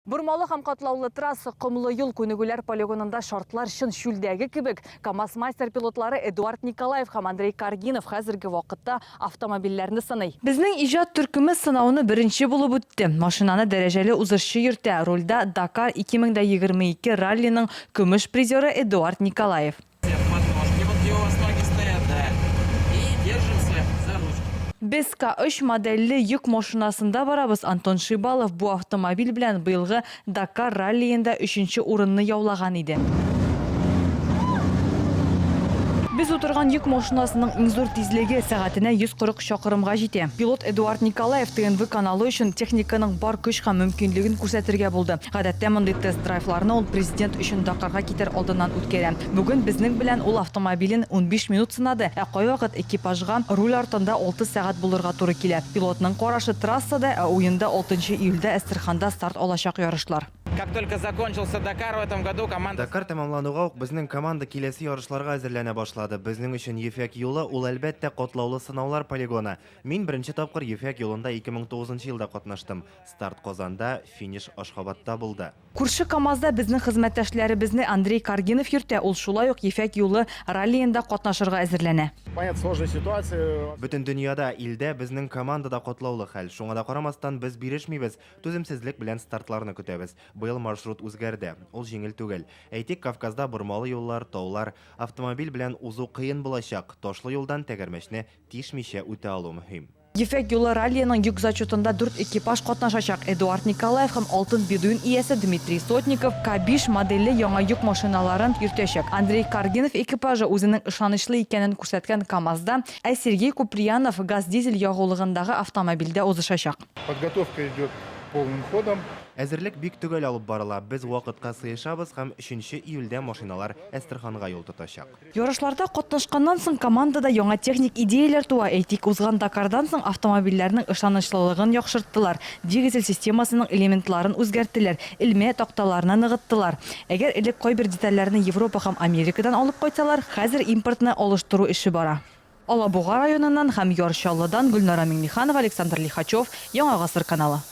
Бормалы һәм катлаулы трасса, комлы юл, күнегүләр полигонында шартлар чын чүлдәге кебек. КАМАЗ-мастер пилотлары Эдуард Николаев һәм Андрей Каргинов хәзерге вакытта автомобильләрне сыный. Безнең иҗат төркеме сынауны беренче булып үтте. Машинаны дәрәҗәле узышчы йөртә, рульдә Дакар 2022 раллиның көмеш призеры Эдуард Николаев. Без К-3 модельле йөк машинасында барабыз, Антон Шибалов бу автомобиль белән быелгы Дакар раллиенда өченче урынны яулаган иде. Без утырган йөк машинасының иң зур тизлеге, сәгатенә 140 чакрымга җитә. Пилот Эдуард Николаев ТНВ каналы өчен техниканың бар көч һәм мөмкинлеген күрсәтергә булды. Гадәттә мондый тест-драйвларны ул президент өчен Дакарга китәр алдыннан үткәрә. Бүген безнең белән ул автомобилен 15 минут сынады, ә кайвакыт экипажга руль артында алты сәгать булырга туры килә. Пилотның карашы трассада, ә уенда алтынчы июльдә Әстерханда старт алачак ярышлар. Как только закончился Дакар в этом году, команда. Дакар тәмамлануга ук безнең команда киләсе ярышларга әзерләнә башлады. Безнең өчен Ефәк юлы, ул, әлбәттә, катлаулы сынаулар полигоны. Мин беренче тапкыр Ефәк юлында 2009 елда катнаштым. Старт Казанда, финиш Ашхабадта булды. Күрше КАМАЗда безнең хезмәттәшләребезне Андрей Каргинов йөртә, ул шулай ук Ефәк юлы раллиенда катнашырга әзерләнә. Понятно, сложная ситуация. Бөтен дөньяда, илдә, безнең командада катлаулы хәл. Шуңа да карамастан, без бирешмибез, түземсезлек белән стартларны көтәбез. Быел маршрут үзгәрде. Ул җиңел түгел. Әйтик, Кавказда бормалы юллар, таулар. Автомобиль белән узу кыен булачак. Ташлы юлдан тәгәрмәчне тишмичә үтә алу мөһим. Ефәк юлы раллиеның йөк зачетында дүрт экипаж катнашачак, Эдуард Николаев һәм Алтын бедуин иясе Дмитрий Сотников К-5 модельле яңа йөк машиналарын йөртәчәк. Андрей Каргинов экипажы үзенең ышанычлы икәнен күрсәткән КАМАЗда, ә Сергей Куприянов газ-дизель ягулыгындагы автомобильдә узышачак. Подготовка идет полным ходом. Әзерлек бик төгәл алып барыла, без вакытка сыешабыз һәм өченче июльдә машиналар Әстерханга юл тотачак. Ярышларда катнашканнан соң командада яңа техник идеяләр туа, әйтик, узган Дакардан соң автомобильләрнең ышанычлылыгын яхшырттылар, двигатель системасының элементларын үзгәрттеләр, элмә такталарны ныгыттылар. Әгәр элек кайбер детальләрне Европа һәм Америкадан алып кайтсалар, хәзер импортны алыштыру эше бара. Алабуга районыннан һәм Яр Чаллыдан Гөлнара Миңнеханова, Александр Лихачев, Яңа Гасыр каналы.